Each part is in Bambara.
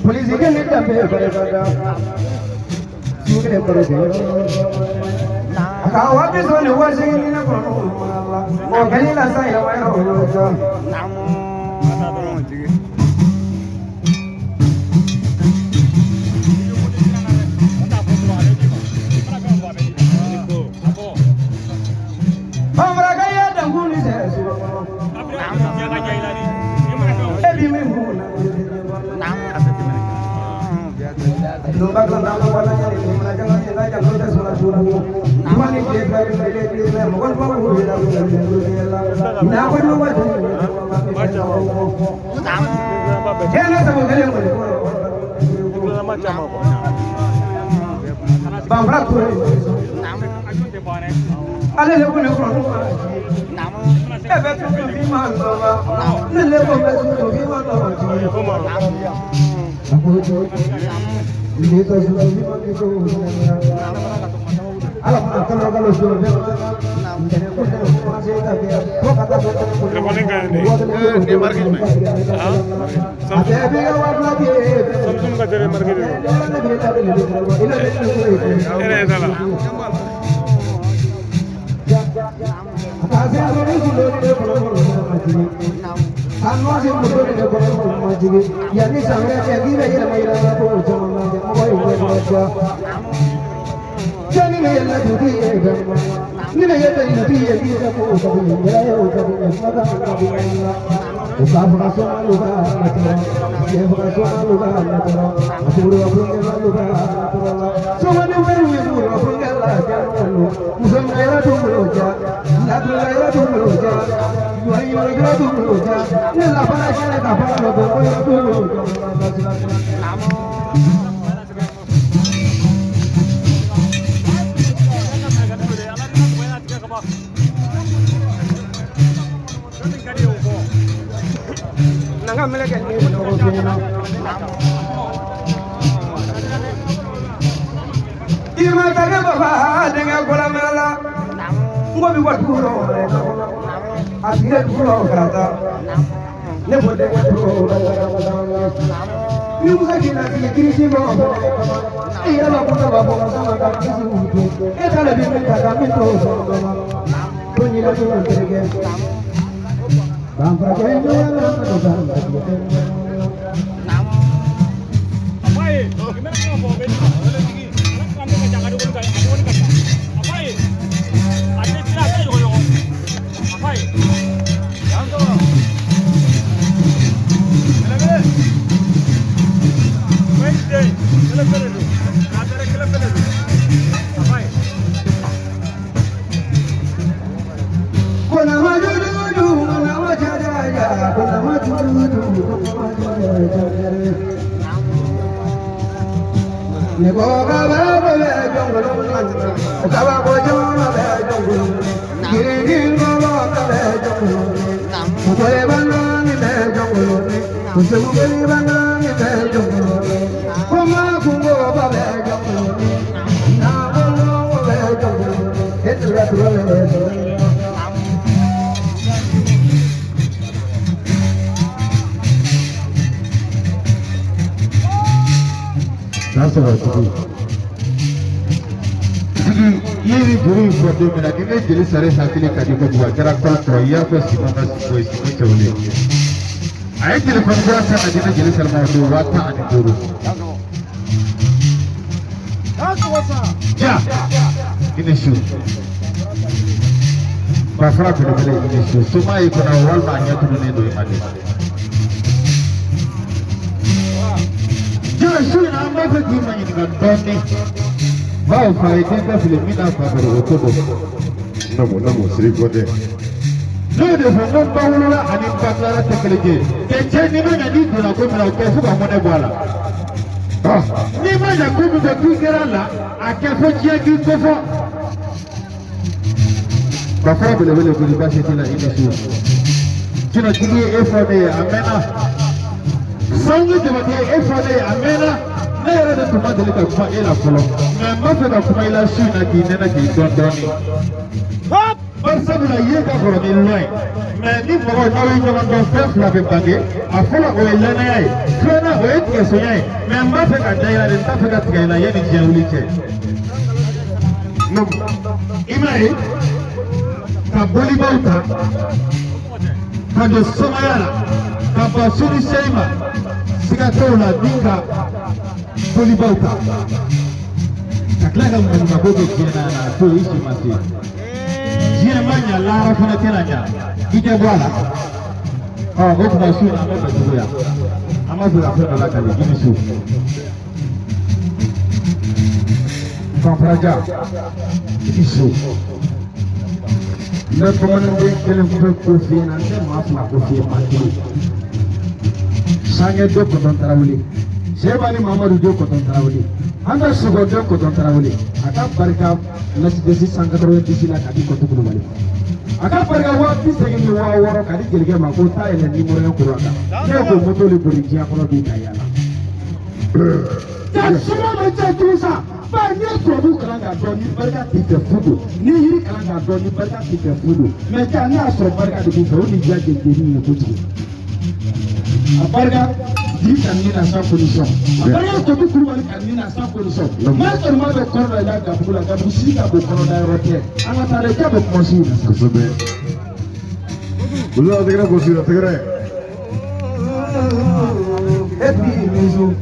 Polisi kɛ ne danbe barikada su kelen baro kɛ a ka 20.000 ni 80.000 ne kɔnɔ mɔgɔ kelen la sa yɛlɛma yɔrɔ la. Bambarakɛ ye dankun ni sɛ e bi min mun na Ale le ko ne kɔnɔ e bɛ tugu bi ma ne le ko bɛ tugu bi ma Samsung ka télé marqué de A ye telefɔni kura san ka di ne jeli Salima o don 15,000. Ja i ni su Bafara belebele i ni su soma y'i kɔnɔ walima a ɲɛ tununnen don i ma de. Ja su in na an b'a fɛ k'i ma ɲininka dɔɔnin bawo fa ye den bɛɛ fili min n'a fa bɛrɛ o ko don. Namo Siri Kɔntɛ. N'o de fɔ n ko n ba wolola ani n ba tilara tɛ kelen ye kɛ cɛ n'i ma ɲɛ n'i donna ko min na o kɛ fo ka mɔnɛ bɔ a la. N'i ma ɲɛ ko min kɔ k'i kɛra la a kɛ fo diɲɛ k'i ko fɔ. Bafara belebele ko ni baasi t'i la i ni su. Jinɛtigi ye e fɔ ne ye a mɛnna. Sanji Jabate ye e fɔ ne ye a mɛnna. Ne yɛrɛ de tun ma deli ka kuma e la fɔlɔ mɛ n b'a fɛ ka kuma i la su in na k'i nɛnɛ k'i dɔn dɔɔnin. Bari sabula ye ka kɔrɔ ni lɔn ye. Mɛ ni mɔgɔ n'aw ye ɲɔgɔn dɔn fɛn fila bɛ bange a fɔlɔ o ye lanaya ye filanan o ye tigɛsonya ye mɛ n b'a fɛ ka da i la de n t'a fɛ ka tigɛ i la yanni diɲɛ wuli cɛ. I m'a ye ka bolibaw ta ka don somaya la ka ban su ni seli ma siga t'o la ni ka bolibaw ta ka tila ka maɲumako kɛ diɲɛ na a to i si ma se diɲɛ ma ɲa lahara fana tɛna ɲa i tɛ bɔ a la ɔ o tuma su in an bɛ bɛn cogo ya an b'a fɛ ka fɛn dɔ lakali i ni su Fanfaraja i ni su n bɛ bamananden kelen pe ko f'i ɲɛna n tɛ maa fila ko f'i ye maa kelen Sankɛ den Kɔtɔn Tarawele Seba ni Mamadu den Kɔtɔn Tarawele an ka Sɔgɔ den Kɔtɔn Tarawele a ka barika Mercedes 190 la ka di Kɔtɔ Kulubali ma a ka barika 80,000 ka di jelikɛ ma ko taa yɛlɛ numéro 1 kuran kan ne ko moto le boli diɲɛ kɔnɔ bi ka yaala. Ja suma bɛ cɛ jugu sa bari n'i ye tubabu kalan k'a dɔn ni barika t'i fɛ fu don n'i ye yiri kalan k'a dɔn ni barika t'i fɛ fu don mɛ ja n'a y'a sɔrɔ barika de b'i fɛ o ni diya jɛnjɛnni ye kojugu a barika jigi ka nin na sans condition a barika Kɔtɔ Kulubali ka nin na sans condition maa sɔrɔ maa bɛ kɔrɔ da i la gabugu la gabugu si ka bon kɔnɔ da yɔrɔ tɛ an ka taa dɛ ja bɛ kuma su in na sa. Kosɛbɛ. Olu y'a tɛgɛrɛ gosi a tɛgɛrɛ. Et puis bisous.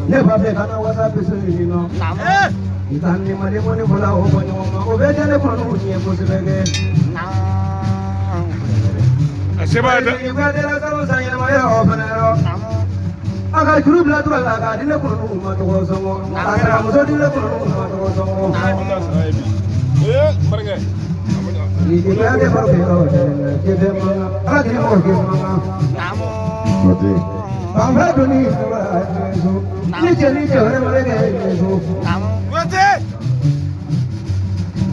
Ne b'a fɛ ka na wasa bisu nin nɔ. Nka ni mali mɔni fɔla o bɔ ɲɔgɔn ma o bɛ diya ne kɔnɔ ɲɛ kosɛbɛ kɛ. A sebaaya tɛ. A ka juru bila tura la k'a di ne kɔnɔ ma tɔgɔ sɔngɔ. A kɛra muso di ne kɔnɔ ma tɔgɔ sɔngɔ. Ala k'i mɔgɔ k'i mankan. Fanfɛ donni ni cɛ ni cɛ wɛrɛ wɛrɛ kɛ so.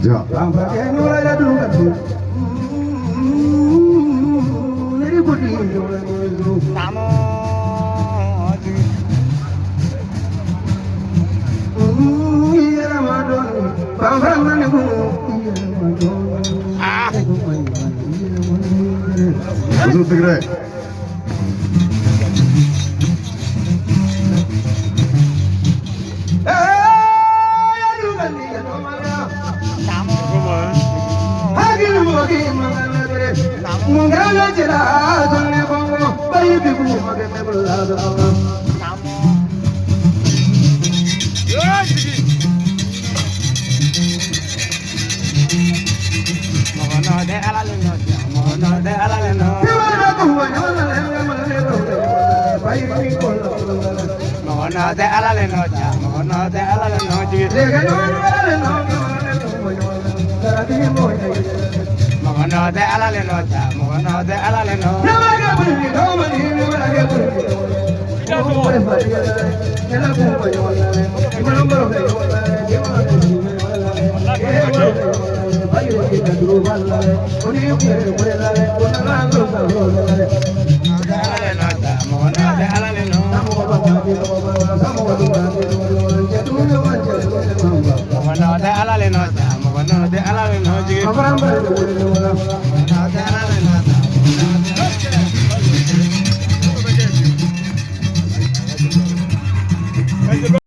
Ja. Fanfɛ kɛ ni wɛrɛ yɛrɛ dun ka to. Ne ni ko di wɛrɛ so. I yɛrɛ ma dɔn fanfɛ ma ni ko i yɛrɛ ma dɔn. Muso tɛgɛrɛ.